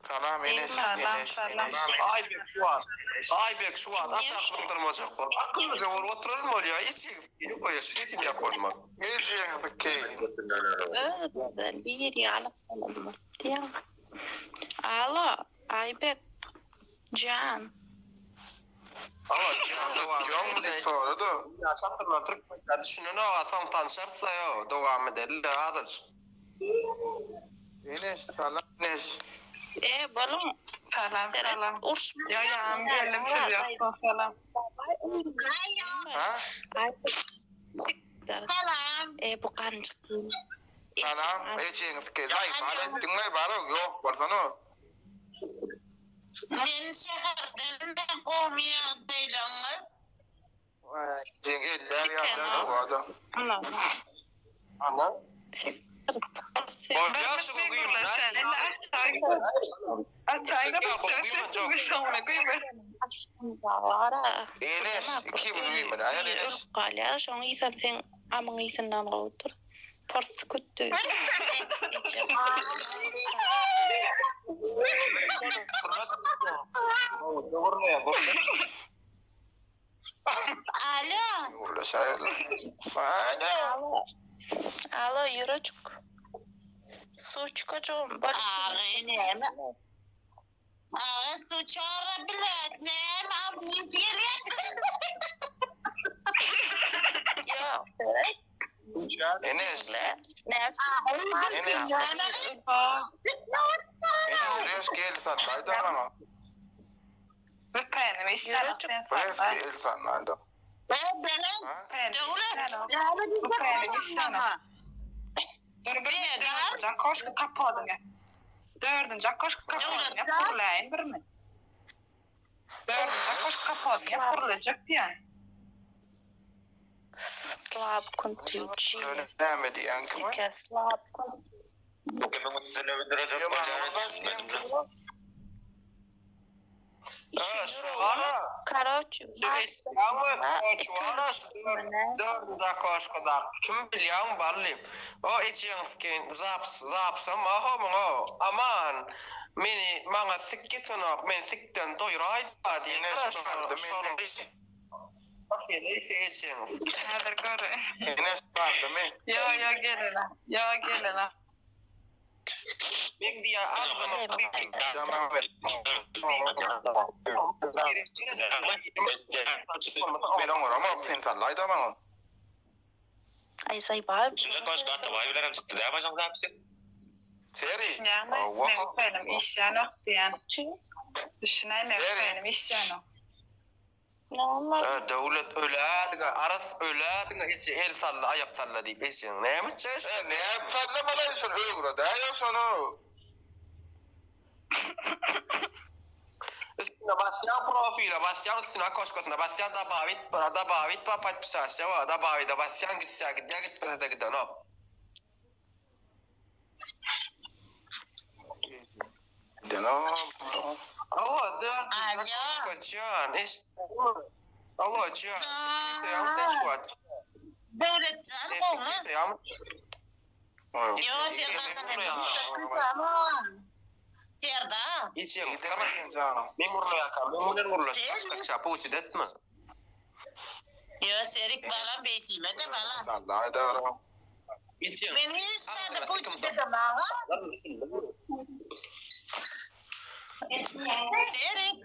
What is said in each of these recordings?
Salam Eneş, Salam, Eneş, salam. Eneş. Aýbek şu wagt, Aýbek şu wagt aşak zyňdyrmajak bolup, akyllyja bolup oturalım bolýa, içiňizi ýok bolýa, şu sesini ýap bolmaz. Ejeňizi keýin. Özünden bir ýaly bolandyr diýýän. Alo, Aýbek jan. Alo, jan dowam Ýokmy diýip sorady. Ýa şatyrlar türkmençä düşünenok-a, soň tanşarys-a ýo, dowam edeli-le azajyk. Eneş, salam Eneş. E, boluň. Salam, Seret, salam. urşma. Ýa ýaňy geldim siz ýoksuň salam. Ha? Aýbek, sikdir. Salam. E, bu ganjyk. Salam, ejeňizi keýin. Zaýyp al etdiňmi, bar-ow, ýok bolsana. Men şäherden de gowmy ýagdaýlaryňyz? Waý, ejeň elläp ýatyr oba-da. Ana. Sikdir. Bolýar şu gün güýmenäý. Açaýda bir soňuna güýme. Eneş, ikimiz güýmenäýeli, Eneş. Ölüp galýar, şoň ysam seň amyň ysyndan gowudyr. Porsy kütdi. Alo. Gürleşäýeli. Alo. Alo. Alo, ýürejik. Suçkajygym, bol. Aga näme? Aga su çara bilet näme amyň gelýär? Ýok. Eneş, Näme? Eneş, Eneş gel sallaýda maňa. Bir penim işlänok sen Eneş salla. gel sallaýda. Belent, döwlet. Bu penim işlänok. Dur bir dördünji akoşka kapadyň. Dördünji akoşka kapadyň. Gurlaýyn birmi? Dördünji akoşka kapadyň. Gurlajak diýen. Slab kuntuçi. Näme diýen kim? Sike slab kuntuçi. Kimiň üstüne bildirejek bolýany düşünmedim. Şuara. Karoçi. Şuara şu dördünji akoşkada kim bilýän bally. O ejeň skin zaps zapsam aho muňa aman meni maňa sik getenok men sikden doýraýda diýen. Ejeň. Häzir gör. Eneş bardymy? Ýo ýo gelene. Ýo gelene. Men diýä agzyma Jaman ber. Men oňaramok, sen sallaýda maňa. Ay zaýba. Şunda başga Atabaý bilen hem çykdy dämi aşaň zapisi? Seri. Ýagny men penim işlänok diýen. Düşünäý men penim işlänok. Näme? Döwlet ölädiňe, aras ölädiňe, eje el salla, aýak salla diýip ejeň näme etjek? E, näme sallamaly şol öwre dä şonu. Üstüne basýan profile, basýan üstüne akoşkasyna basýan dabawit, dabawit ba podpisasiýa ba, dabawide basýan gitse gidýär, gitmese de gidenok. Deno. Alo, dördünji akoşka jan, eşitdin Alo, jan, sen şu wagt. Döwlet jan gowmy? Ýo, Serdar jan. Serdar. Ejeň, Janym. men gurlaýakam, men bilen gurlaş, başga çapı etme. Ýo, Serik balam beýtime de balam. Sallaýda. Ejeň. Men hiç zada puç dedim aga. Serik.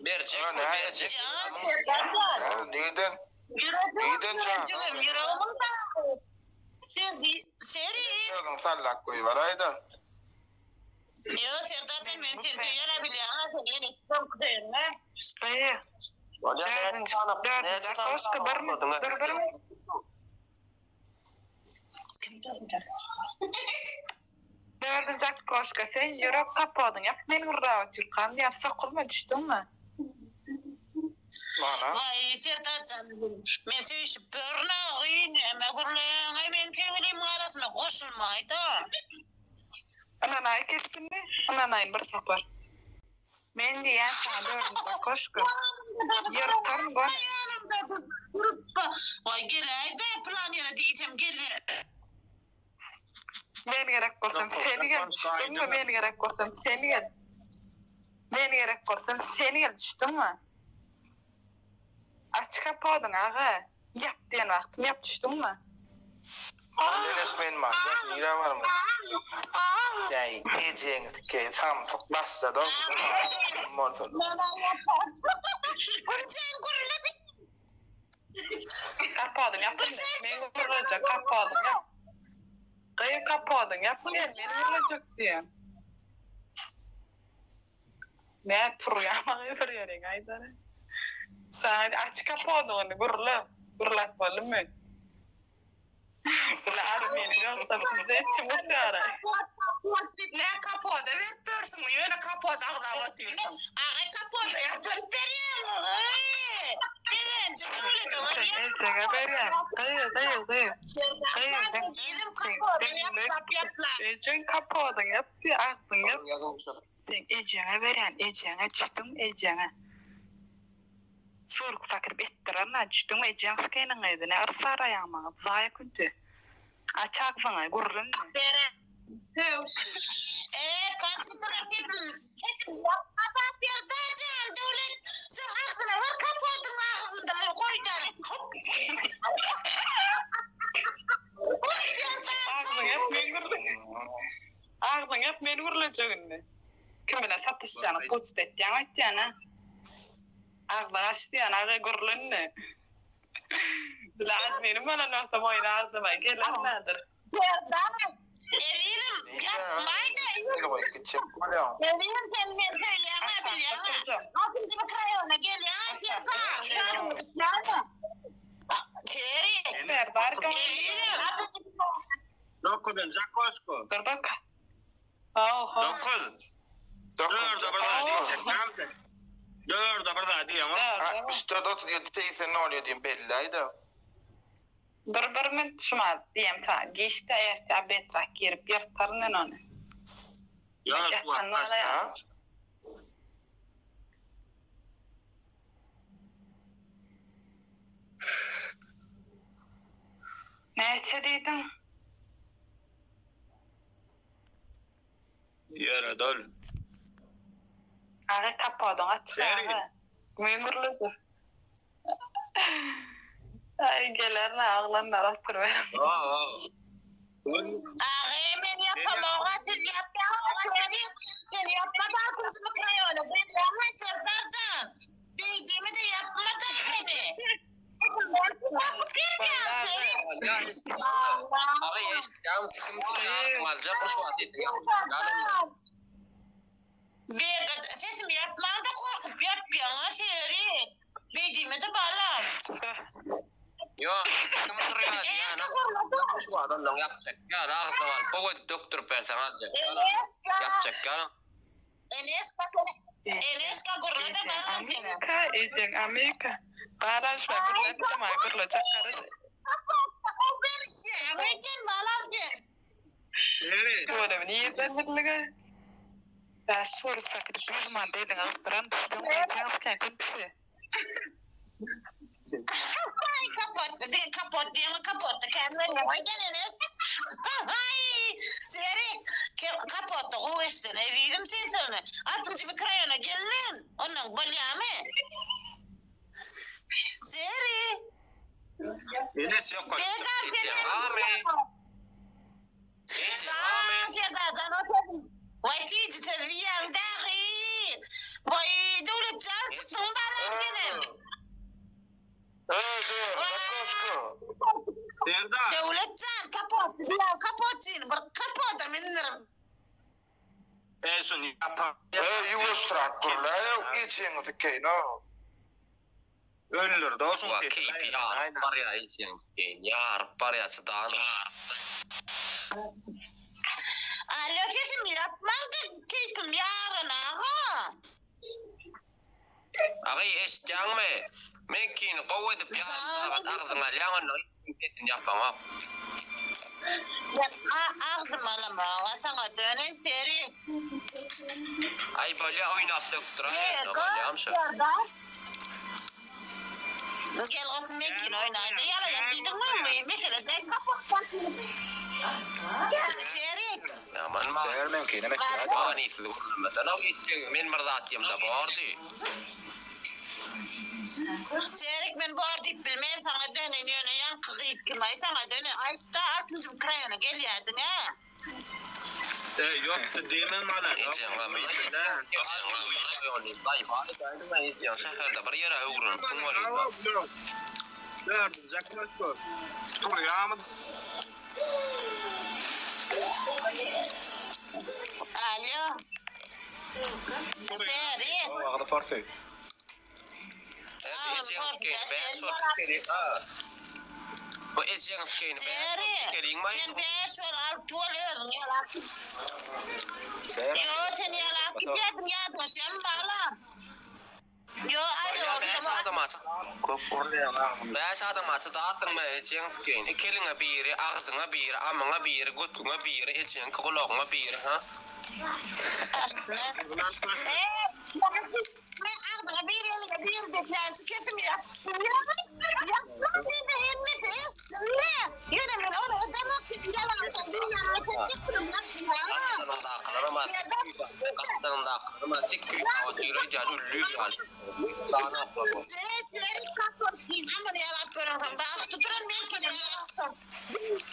Berjek, Ha, ne berjek. Jan Serdar jan. Neden? Ýüregim, Neden jan? ýüregim, ýüregim sağ. Serdi, Serik. Özüň sallak goýbaraýda. Ýo, Serdar jan men seni söýýän bilýän, sen ýene soňky söýenme. Eý. Dördünji dördünji akoşka birmi? Dur birmi? Kim dördünji? Dördünji akoşka sen ýürek kapadyň. Ýap men gurlap oturkam diýen sokulma düşdüňmi? Mana. Waý, Serdar jan, men söýüşip görün agy, näme gürleýäň, men sevgilim arasyna goşulmaýda. Ynanaý kesdimmi? Ynanaýyn bir sapar. Men diýen sana dördünji akoşka. Ýyrtaryn gön. Ýanymda durup, waý geläý-de plan ýere diýsem gel. Men gerek bolsam sen gel düşdüňmi men gerek bolsam sen gel. Men gerek bolsam sen gel düşdüňmi? Aç kapodyňy aga. Ýap diýen wagtym ýap düşdüňmi? Enes men barjak nirä barmaly. Äý ejeňi sikeýin samsyk bassada bolsa. Güljan gürle. Kapodyňy ýap indi. Men gürlejek kapodyňy ýap. Gyz kapodyňy ýap diýen men gürlejek diýen. Nä turýaň maňa bir ýeriňi aýdara. Saňa aç kapodyňy indi gürle. Gürläp boldumy? Gürle armyny ýogsa bizde içim gusýara. Nä kapoda berip ýörsüňmi ýöne kapot agzap otyrsyň. Agay kapoda ýatyryp berýäň oý. Begenji döwlete Sen ejeňe berýäň. Gyz gyz gyz. Gyz ejeň kapodyňy ýap diýýär agzyňy ýap. Seň ejeňe berýän ejeňe düşdüň ejeňe. Suruk sakyryp etdirerna düşdüňmi ejeň skynyň gyzy ne yrs araýaň maňa zaýa künti. Aç agzyňy gürrüňmi. Beren sögüş. Eee kompýutere sesim sesim ýakmasa Serdarjan Döwlet şoň agzyna bir kapodyň agzynda goýdan. Agzyňy ýap men gürle. Agzyňy ýap men gürlejek indi. Kim bilen satyşýanyň poçt etýäň aýtýan a. Agzyňy aç diýýän aga gürle indi. Bile adminim bolan bolsam oýun agzyma geler häzir. Serdar ezizim ýapmaýda ezizim sen meni söýýäňä bilýäňä altynjy mikrorayona gelýäňä Serdar ýadyňa düşýärmi Seri Serdar ezizim altynjy Dokuzynjy okoşko. Dur bak. Oho. Dokuz. Dörde bir zat diýjek. Näme sen? Dörde bir zat diýeňok. 64 37 80 nol ýedi belli aýda. Dur bir minut şumat diýem saňa giçde erte obedrak girip ýyrtaryn men ony. Ýok, Ýatan wagt bolaýar. Näçe diýdiň? Ýere dol. Aga kapodyňy aç aga. Men gürlejek. Aý geler-le oglanlar oturyberin. Aga men ýapamok-a siz ýapýaňyz seni sen ýapma-da altynjy mikrorayona gelýäňmi Serdarjan beýdimi-de ýapma-da meni. Sesimi ýapmaňda gorkup ýapýaňa Serik. Beý diýmede balam. Ýok, kim durýar ýa-da şu wagt ondan ýapjak ýaly agzyňy alyp gowy edip dökdürip berseň aljak ýaly ýapjak ýaly. Eneşka Eneşka gürlede balam seni. Amerika ejeň Amerika. Balam şuna gürläp bilemok gürlejek gara. Balam sen. Tüweleme nirden bildiňä? Bäş surat sakydyp ýüz manat eliňe gysdyran düşdüň ejeň sken künti. Aý kapot diňe kapot diýme kapotda kän berýän oýdan enes. Aý Serik kapotda gowy etsen ezizim sen şony altynjy mikroýona geldiň ondan bolýamy Seri. Enes ýok. Serdar sen Serdarjan Waý süýji söz diýýäň dagy. Waý Döwletjan çykdyň balam senem. Serdar. Döwletjan kapotçy diýýäň kapotçyny bir kapoda mindirim. Eý şuny ýapa. Eý ýuwaşrak gürläýew ejeňi sikeýin-ow. Öldürdi o şuň Wa sesini keýpi ýaryp barýa ejeň sikeýin ýaryp barýa çydanok. Alo sesimi ýapmaňda keýpim ýaran aga. Agy eşitýäňmi? Meňkini gowy edip ýarym sagat agzyňa alýaň onda hiç sesini ýapaňok. Men agzym alamok saňa döneýin seri. Aý bolýa oýnap dökdüräý onda bolýamy şo. Gel goçum meňkini oýnaýda ýalaýak diýdiňmi mesele däl kapot. Şerik. Ýaman Şeýer meňkinem etýär. Manysyz gürlemesene ejeň men bir zat diýemde bordy. Şerik men bor diýip bilmen saňa dönen ýöne ýaňky gyz kimaý saňa dönen aýtda altynjy mikroýona gelýädiň-ä. Eý ýokdy diýme maňa. Ejeň gamyny Ejeň şäherde bir ýere öwrenipsiň welin. Dördünji akroşka. Turýamy? Alo. Şerik. Agzy porsy. Bu ejeň skeýni Şerik. Sen bäş bol, alty bol özüň ýalak. Ýo, sen ýalak gidýärdiň ýadyňa düşýärmi balam? Ýo, aý, Köp gurlaýaň agzyňy. Bäş adam açy zatdyň be ejeň skeýni. Iki eliňe biri, agzyňa biri, amyňa biri, götüňe biri, ejeňki gulagyňa biri, ha? Men agzyňa bir eliňe bir depýän şu sesimi ýapyp diýdi hemmesi eşitdi. Ýöne men ony edemok diýip ýalan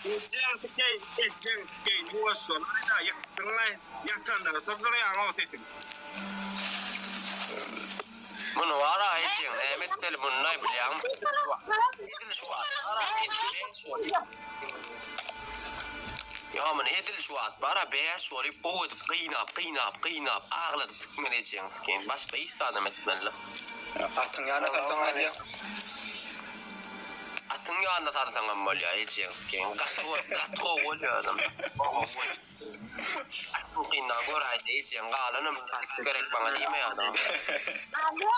Ejeň sikeýin, ejeň sikeýin, ýuwaş bol, aýda, ýykdyňlaý, ýatanda syzdyrýaň o sesiňi. Muny wara ejeň näme etmeli munday bilýäňmi? Edil şu wagt bara edil şu wagt. Ýa muny edil şu wagt bara bäş bolup gowy edip gynap gynap gynap agladyp sikmeli ejeň sikeýin başga hiç zadam etmeli. Atyň ýanyna salsaň nädýäň? Atyň ýanyna salsaňam bolýar ejeň sikeýin gaty gaty gowy bolýar özem. Atyň kyndan göräýse ejeň galanam sik gerek maňa diýme ýa-da. Alo,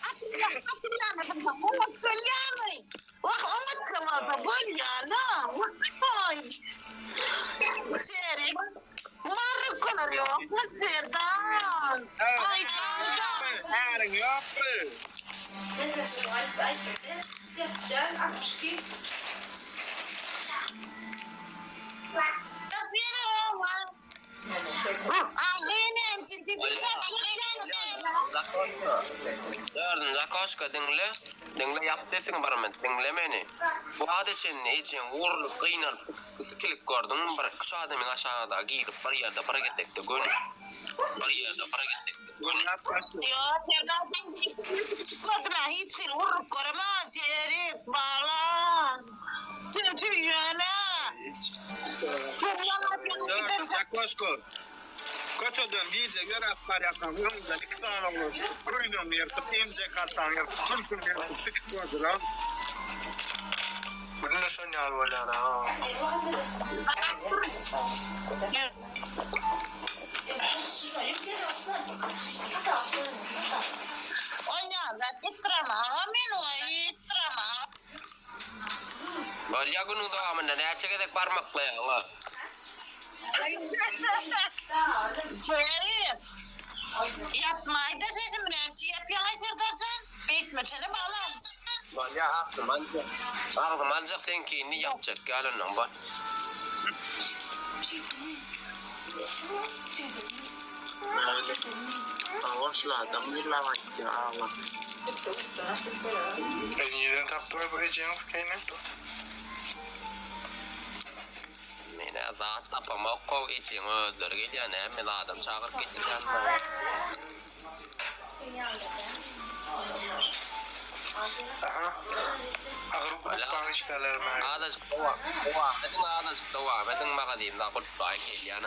atyň atyň ýanyna salsaň oňat bolýarmy? Wah, oňat bolsa bolýar-la. Waý. Şerik, markalar ýokmy Serdar? Aý, Serdar. Äriň ýokmy? Dördünji okoşka diňle, diňle ýap sesiňi bir minut diňle meni. Bu wagta çenli ejeň urlup gynalyp sikilik gördüňmi bir üç adamyň aşagyna girip bir ýerde bir gezekde göni bir ýerde bir gezekde göni. Ýok Serdar sen gördüm ha hiç hili urlup göremez Serik balam sen söýýän-ä. Dördünji okoşka. Köçeden gije ýöräp barýarkaň öňüňden iki sany oglan çykyp, köýnegiňi ýyrtyp, emjek haltaňy ýyrtyp, sümsüňi ýyrtyp, sikip gördüler. Günde şon ýaly bolýar aga. Bolýa günüň dowamynda näçe gezek barmaklaýaň-a? Jerry, ýapmaýda sesimi näçe ýapýaňaý Serdarjan? Beýtmesene balam. Bolýa agzym aljak. Agzym aljak seňki indi ýapjak gel ondan bol. Goňşulardan birler aýtdy agla. Sen nirden tapdyň bu ejeňiň skeýini? Menä zat tapamok how ejeň özleri gelýär näme men adam çagyryp getirýän maňa. Aha. Agyr gruppaň işgärleri maňa. Azajyk dowam ediň azajyk dowam ediň magazynda gulplaýyn gelýän.